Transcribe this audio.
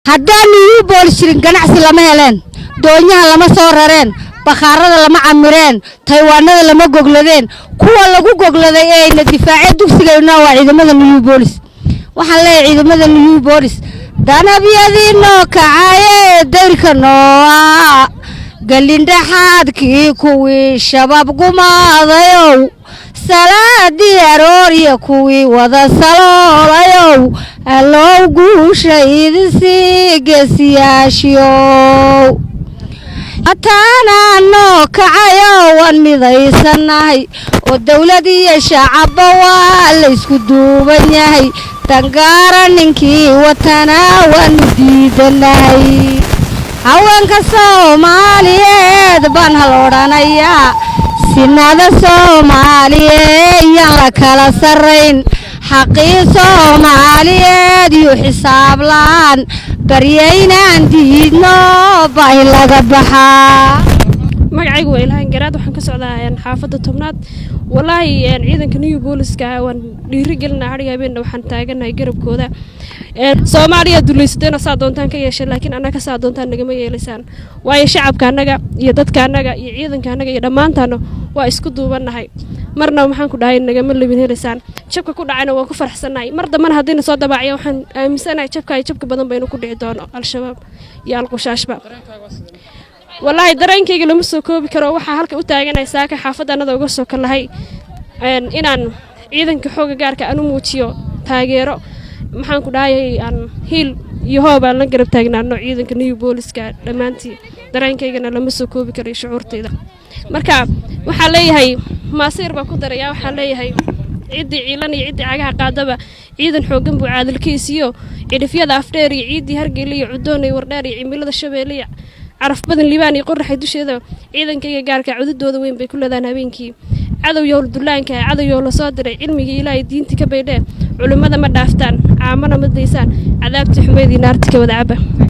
Haddaan New Boolis jirin, ganacsi lama heleen, doonyaha lama soo rareen, bakhaarada lama camireen, taywaanada lama gogladeen. Kuwa lagu gogladay ee ayna difaacee dugsigayna waa ciidamada New Boolis. Waxaan leeyahay ciidamada New Boolis, danabyadii noo kacaye, dayrka nooa galindhaxaadkii, kuwii Shabaab gumaadayow, salaadii aroorya kuwii wada saloolayow, Allow guusha idin sii, geesiyaashiyow. Hataanaa noo kacayo, waan midaysannahay oo dawlad iyo shacabba waa laysku duuban yahay. Dangaara ninkii watanaa waanu diidanahay. Haweenka Soomaaliyeed baan hal odhanayaa: sinada Soomaaliyeed yaan la kala sarrayn, xaqii Soomaaliyeed yuu xisaab la'aan, baryaynaan diidno, baahi laga baxaa. Magacaygu waa Ilhaan Garaad, waxaan ka socdaa xaafadda 10aad. Walaahi, ciidanka New Booliska waan dhiiri gelinaa, hadhiga habeenna waxaan taaganahay garabkooda. Soomaaliya dulaysateena saa doontaan ka yeeshay, laakiin annaga saa doontaan nagama yeelaysaan, waayo shacabka annaga iyo dadka annaga iyo ciidanka annaga iyo dhammaantaana waa isku duubannahay. Marna maxaan ku dhahay, nagama libin helaysaan. Jabka ku dhacayna waan ku faraxsannahay. Mar dambana haddayna soo dabaaciya, waxaan aaminsanahay jabka iyo jabka badan baynu ku dhici doono Al-Shabaab iyo Alqushaashba. Walaahi, dareenkayga lama soo koobi karo. Waxaa halka u taaganay saaka xaafadda annada uga soo kalahay inaan ciidanka xooga gaarka aan u muujiyo taageero, maxaan ku dhahayay, aan hiil iyo hoob aan la garab taagnaano ciidanka New Booliska dhammaantii. Dareenkaygana lama soo koobi karo iyo shucuurtayda. Marka waxaan leeyahay, maasiir baan ku darayaa, waxaan leeyahay ciddii ciilan iyo ciddii cagaha qaadaba, ciidan xooggan buu caadilkiisiyo cidhifyada Afdheer iyo ciiddii Hargeyla iyo Cudoon iyo Wardheer iyo cimilada Shabeelle iyo Caraf badan, Liibaan iyo Qoraxay dusheeda, ciidankayga gaarka cududooda weyn bay ku leedaan habeenkii. Cadow yowl dullaanka, cadow yow lasoo diray, cilmigii Ilaahay diintii ka baydhee, culimmada ma dhaaftaan, caamana ma daysaan, cadaabtii xumeydii naarti ka wada caba.